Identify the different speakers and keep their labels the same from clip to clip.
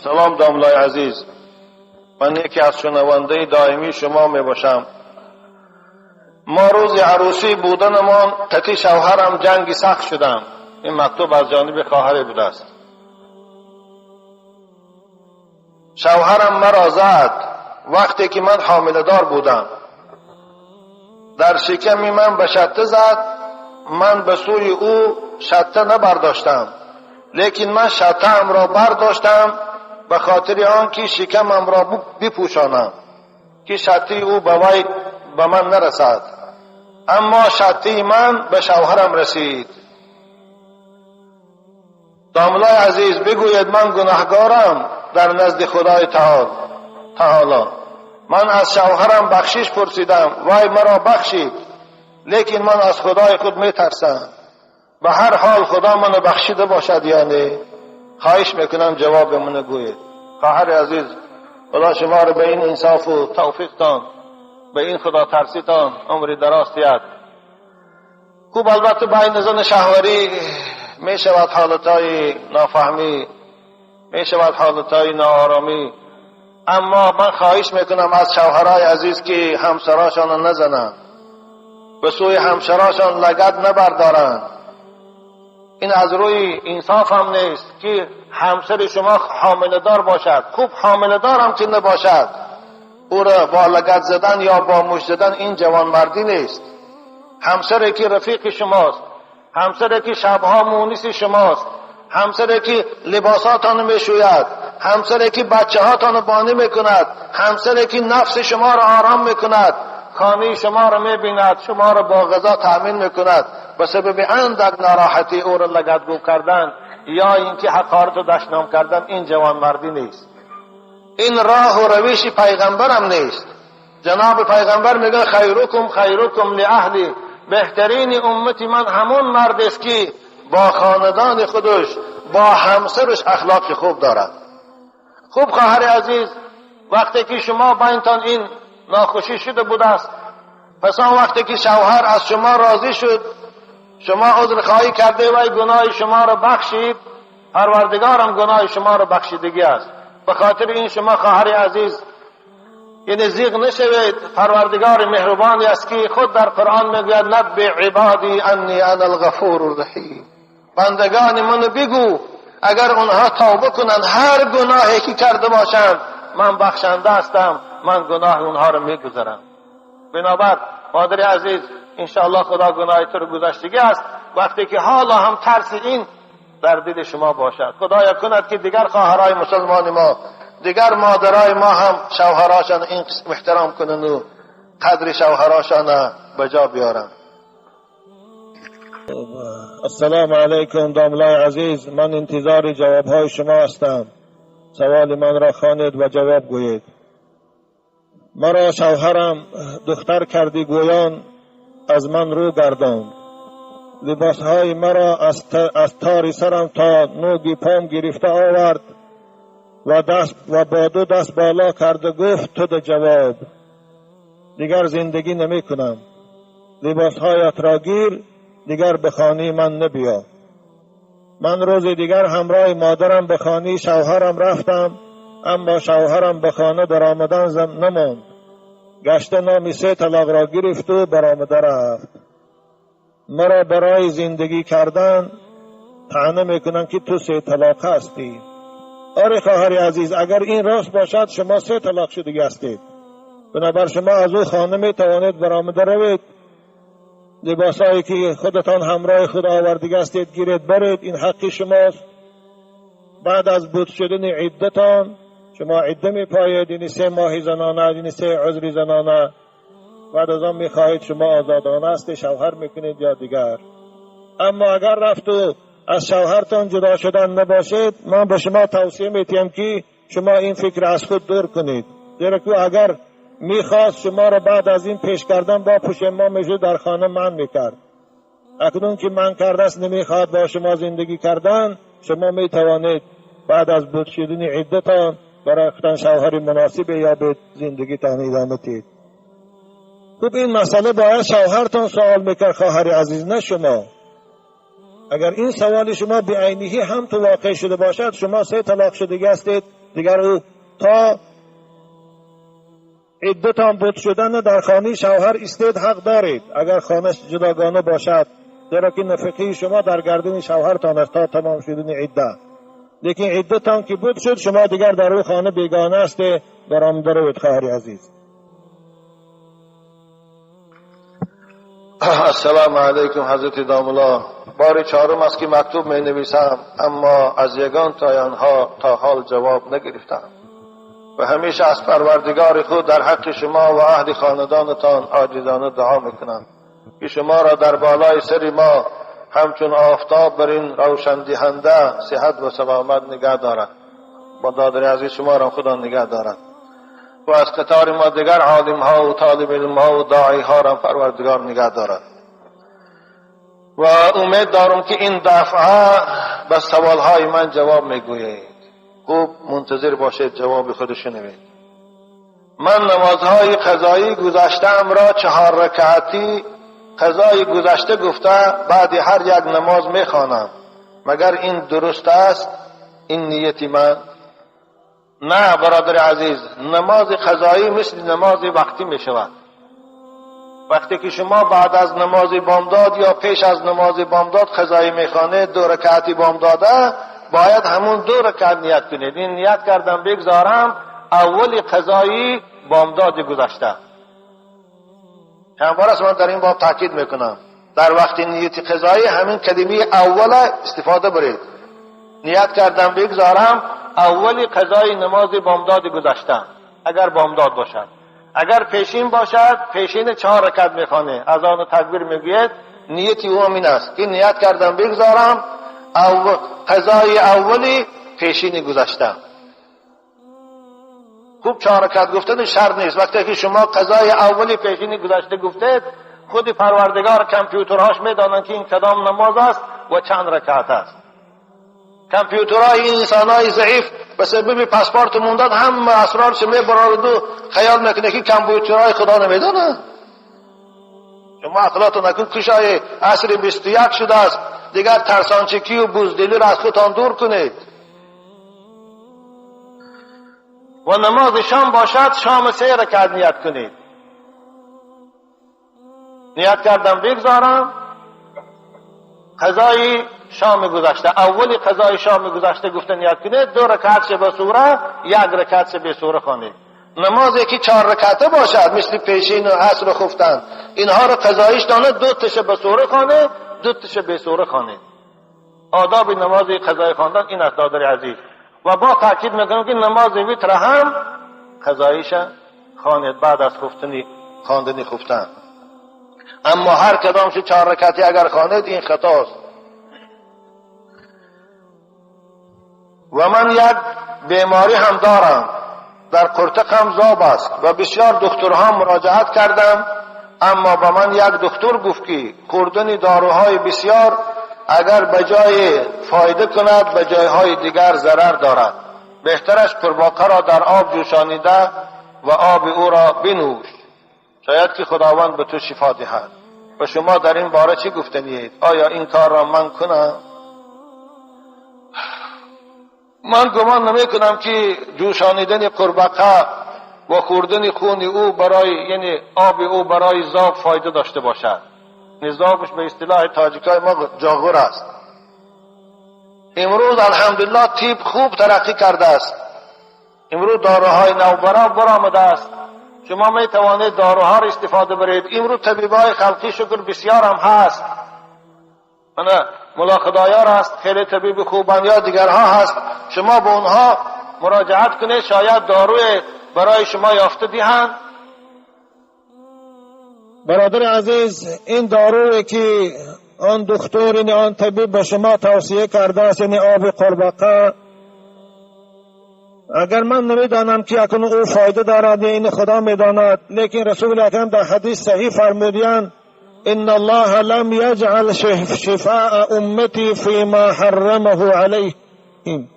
Speaker 1: سلام داملای عزیز، من یکی از شنونده دائمی شما می باشم. ما روز عروسی بودنمان قطی شوهرم جنگ سخت شدم. این مکتوب از جانب خواهری بوده است. شوهرم مرا زد وقتی که من حامله دار بودم. در شکم من به شته زد. من به سوی او شته نبرداشتم، لیکن من شته‌ام را برداشتم به خاطر آنکه شکمم را بپوشانم که شته او به من نرسد. اما شته من به شوهرم رسید. داملای عزیز، بگوید من گناهگارم در نزد خدای تعالی. من از شوهرم بخشش پرسیدم، وای مرا بخشید، لیکن من از خدای خود میترسم. به هر حال خدا منو بخشیده باشد یا نه؟ خواهش میکنم جواب منو گویید. خواهر عزیز، خدا شما رو به این انصاف و توفیقتان، به این خدا ترسیتان عمر دراز دهد. خوب، البته بین زن شهوری می شود حالتهای نافهمی، می شود حالتهای ناآرامی، اما من خواهش میکنم از شوهرای عزیز که همسراشان نزنند، به سوی همسراشان لگد نبردارند. این از روی انصاف هم نیست که همسر شما حامله دار باشد. خوب، حامله دار هم که نباشد، او را با لگد زدن یا با مشت زدن این جوانمردی نیست. همسری که رفیق شماست، همسری که شبها مونس شماست، همسری که لباساتان میشوید، همسری که بچه هاتان بانی میکند، همسری که نفس شما را آرام میکند، خانه شما را میبیند، شما را با غذا تأمین میکند، به سبب اندک ناراحتی او را لگدگو کردن یا اینکه حقارت و دشنام کردن، این جوانمردی نیست. این راه و روش پیغمبرم نیست. جناب پیغمبر میگه خیرکم خیرکم لاهلی، بهترین امت من همون مرد است که با خاندان خودش، با همسرش اخلاق خوب دارد. خوب خواهر عزیز، وقتی که شما بینتان این ناخوشی شده بوده است، پس آن وقتی که شوهر از شما راضی شد، شما عذر خواهی کرده و گناه شما را بخشید، پروردگارم گناه شما را بخشیدگی است. به خاطر این شما خواهر عزیز یعنی زیغ نشوید. پروردگار مهربانی است که خود در قرآن میگوید نبئ عبادی انی انا الغفور الرحیم. بندگان منو بگو اگر اونها توبه کنند، هر گناهی که کرده باشند، من بخشنده هستم، من گناه اونها رو میگذرم. بنابر مادر عزیز، انشاءالله خدا گناه تو رو گذشتگی است. وقتی که حالا هم ترس این در دل شما باشد، خدایا کند که دیگر خواهرای مسلمان ما، دیگر مادرای ما هم شوهراشان این قسم احترام کنند و قدر شوهراشان به جا بیارن. السلام علیکم داملای عزیز، من انتظار جوابهای شما هستم. سوال من را خوانید و جواب گویید. مرا شوهرم دختر کردی گویان از من رو گرداند. لباسهای مرا از تار سرم تا نوک پام گرفته آورد و دست و با دو دست بالا کرده گفت تو ده جواب، دیگر زندگی نمی کنم، لباسهایت را گیر، دیگر به خانه من نبیا. من روز دیگر همراه مادرم به خانه شوهرم رفتم، اما شوهرم به خانه برآمدن نماند. گشته نامی سه طلاق را گرفت و برآمده رفت. مرا برای زندگی کردن طعنه میکنن که تو سه طلاق هستی. آره خواهر عزیز، اگر این راست باشد شما سه طلاق شدگی هستید. بنابر شما از او خانه می توانید برآمده روید، لباسهایی که خودتان همراه خود آوردگی هستید گیرید برید، این حق شماست. بعد از بود شدن عدتان، شما عده می پایید، یعنی 3 ماه زنانه، یعنی سه عذر زنانه. بعد از آن میخواهید شما آزادانه است، شوهر میکنید یا دیگر. اما اگر رفت و از شوهرتان جدا شدن نباشید، من به شما توصیه میتیم که شما این فکر از خود دور کنید، زیرا که اگر میخواست شما را بعد از این پیش کردن با پشیمان میشد، در خانه منع میکرد. اکنون که منع کرده است، نمیخواد با شما زندگی کردن، شما میتوانید بعد از بود شدن عدتان برای خودتان شوهر مناسب یابید، زندگیتان ادامه دید. خوب این مسئله باید شوهرتان سوال میکرد خواهر عزیز، نه شما. اگر این سوال شما به عینهی هم تو واقع شده باشد، شما 3 طلاق شدگی هستید، دیگر او تا عدتان بود شدن در خانه شوهر استید حق دارید، اگر خانه جداگانه باشد، زیرا که نفقه شما در گردن شوهرتان است تا تمام شدن عده. لیکن عدتان که بود شد، شما دیگر در او خانه بیگانه هستید، برام دروید خواهر عزیز.
Speaker 2: السلام علیکم حضرت داملا. بار 4 است که مکتوب می نویسم، اما از یگان تای آنها تا حال جواب نگرفتم و همیشه از پروردگار خود در حق شما و اهل خاندانتان عاجزانه دعا میکنم که شما را در بالای سر ما همچون آفتاب بر این روشن دهنده صحت و سلامت نگه دارد. با دادر عزیز شما را خدا نگه دارد و از قطار ما دیگر عالم ها و طالب علم ها و داعی ها را پروردگار نگه دارد. و امید دارم که این دفعه به سوال های من جواب میگویید. خوب منتظر باشید جواب خود شنوید. من نمازهای قضایی گذشته‌ام را 4 رکعتی قضای گذشته گفته بعد هر یک نماز میخوانم، مگر این درست است؟ این نیت من؟ نه برادر عزیز، نماز قضایی مثل نماز وقتی می شود. وقتی که شما بعد از نماز بامداد یا پیش از نماز بامداد قضایی میخوانید، 2 رکعتی بامداده، باید همون 2 رکعت نیت کنید. این نیت کردم بگذارم اول قضایی بامداد گذشته. چند بار است من در این باب تاکید میکنم، در وقت نیت قضایی همین کلمه اول استفاده برید. نیت کردم بگذارم اول قضای نماز بامداد گذشته، اگر بامداد باشد. اگر پیشین باشد، پیشین 4 رکعت میخوانه، اذان و تکبیر میگوید، نیت او هم این است که نیت کردم بگذارم قضای اولی پیشین گذشته. خوب 4 رکعت گفتن شرط نیست. وقتی که شما قضای اولی پیشین گذشته گفتید، خود پروردگار کامپیوترهاش میدانند که این کدام نماز است و چند رکعت است. کامپیوترهای این انسانهای ضعیف به سبب پاسپورت موندن هم اسرارش میبرارد و خیال میکنه که کامپیوترهای خدا نمیدانه. شما عقلاتون نکن کشای عصر 21 شده است، دیگر ترسانچکی و بزدلی را از خودتان دور کنید. و نماز شام باشد، شام 3 رکعت نیت کنید. نیت کردم بگذارم قضای شام گذشته، اول قضای شام گذشته گفته نیت کنید، 2 رکعت به سوره، 1 رکعت به سوره خوانید. نمازی که 4 رکعته باشد مثل پیشین و عصر و خفتن، اینها را قضایش دانه، 2 تشه به سوره خوانه، 2 تشه به سوره خوانید. آداب نماز قضای خواندن این است دادر عزیز. و با تاکید میکنم که نماز ویتر هم قضایش خوانید بعد از خواندن خفتن. اما هر کدامش 4 رکعتی اگر خوانید این خطاست. و من یک بیماری هم دارم، در قرتقم زاب است و بسیار دکترها مراجعت کردم، اما به من یک دکتر گفت که خوردن داروهای بسیار اگر به جای فایده کند به جایهای دیگر ضرر دارد، بهترش قورباغه را در آب جوشانیده و آب او را بنوش، شاید که خداوند به تو شفا دهد. و شما در این باره چی گفتنیید؟ آیا این کار را من کنم؟ من گمان نمی کنم که جوشانیدن قورباغه و خوردن خون او برای، یعنی آب او برای زاب فایده داشته باشد. زابش به اصطلاح تاجیکای ما جاغور است. امروز الحمدلله طب خوب ترقی کرده است، امروز داروهای نوبرا برآمده است، شما می توانید داروها را استفاده برید. امروز طبیبای خلقی شکر بسیار هم هست، من ملا خدایار است، خیلی طبیب خوبان یا دیگرها هست، شما به اونها مراجعت کنید، شاید داروی برای شما یافته دهند.
Speaker 1: برادر عزیز، این دارویی که آن دکتر یعنی آن طبیب به شما توصیه کرده است، یعنی آب قورباغه، اگر من نمیدانم که اکنون او فایده دارد یا این خدا میداند، لیکن رسول اکرم در حدیث صحیح فرمودیان ان الله لم یجعل شفاء امتی فيما حرمه علیهم.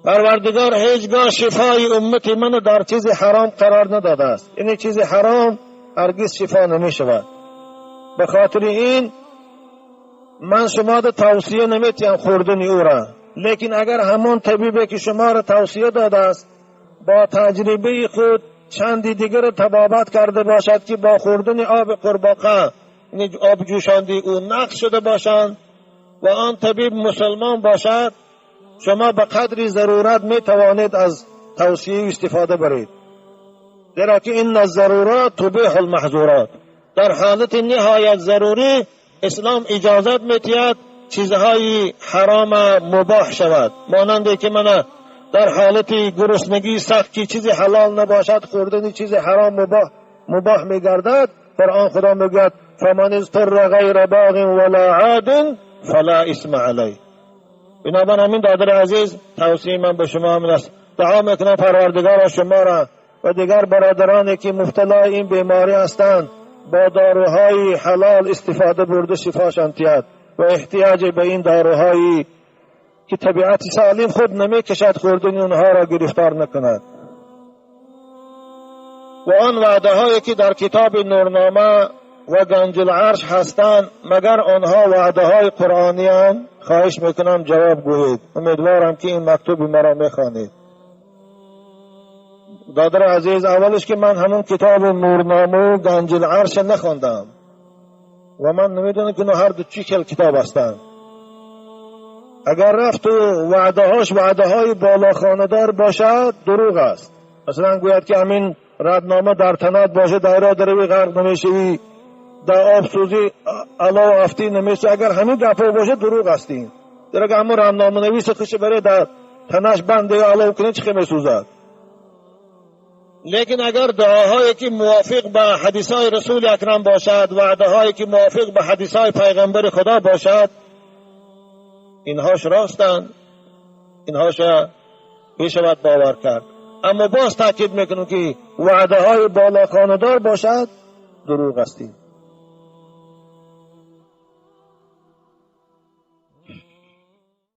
Speaker 1: Парвардигор ҳеҷгоҳ шифои уммати маро дар чизи ҳаром қарор надодааст. Ин чизи ҳаром ҳаргиз шифо намешавад. Ба хотири ин ман шуморо тавсия намедиҳам хӯрдани ӯро. Лекин агар ҳамон табибе ки шуморо тавсия додааст бо таҷрибаи худ чанди дигар табобат карда бошад, ки бо хӯрдани оби қурбоқа, яъне об ҷӯшондаи ӯ, нақш шуда бошанд ва он табиб мусулмон бошад, шумо ба қадри зарурат метавонед аз тавсия истифода баред. Зеро ки инна зарурат тубиҳул маҳзурот, дар ҳолати ниҳоят зарурӣ ислом иҷозат медиҳад чизҳои ҳаром мубоҳ шавад. Монанде ки мана дар ҳолати гуруснагии сахт ки чизи ҳалол набошад, хӯрдани чизи ҳаром мубоҳ мегардад. Қуръон худо мегӯяд: фаман изтурра ғайра боғин вала один фала исма алайҳ. Бинобар ҳамин, додари азиз, тавсияи ман ба шумо ҳамин аст. Дуо мекунам Парвардигоро шуморо ва дигар бародароне ки мубталои ин беморӣ ҳастанд бо доруҳои ҳалол истифода бурда шифошон диҳад ва эҳтиёҷ ба ин доруҳое ки табиати солим худ намекашад хӯрдани онҳоро гирифтор накунад. Ва он ваъдаҳое ки дар китоби Нурнома ва Ганҷуларш ҳастанд, магар онҳо ваъдаҳои қуръонианд? Хоҳиш мекунам ҷавоб гӯед. Умедворам ки ин мактуби маро мехонед. Додари азиз, аввалаш ки ман ҳамон китоби Нурнома ва Ганҷуларш нахондам ва ман намедонам ки ҳар ду чӣ хел китоб ҳастанд. Агар рафту ваъдаҳош ваъдаҳои болохонадор бошад, дурӯғ аст. Масалан гӯяд ки ҳамин раднома дар танат бошад, дарё дарави ғарқ намешавӣ, дар об сӯзӣ алов афтӣ намешавӣ. Агар ҳамин гапҳо бошад, дурӯғ аст ин. Зеро ки ҳамон радноманависи хуши барои дар танаш банде алов кунед, чӣ хел месӯзад? Лекин агар дуоҳое ки мувофиқ ба ҳадисҳои Расули Акрам бошад, ваъдаҳое ки мувофиқ ба ҳадисҳои Пайғамбари Худо бошад, инҳош ростанд, инҳоша мешавад бовар кард. Аммо боз таъкид мекунам ки ваъдаҳои болохонадор бошад, дурӯғ аст ин.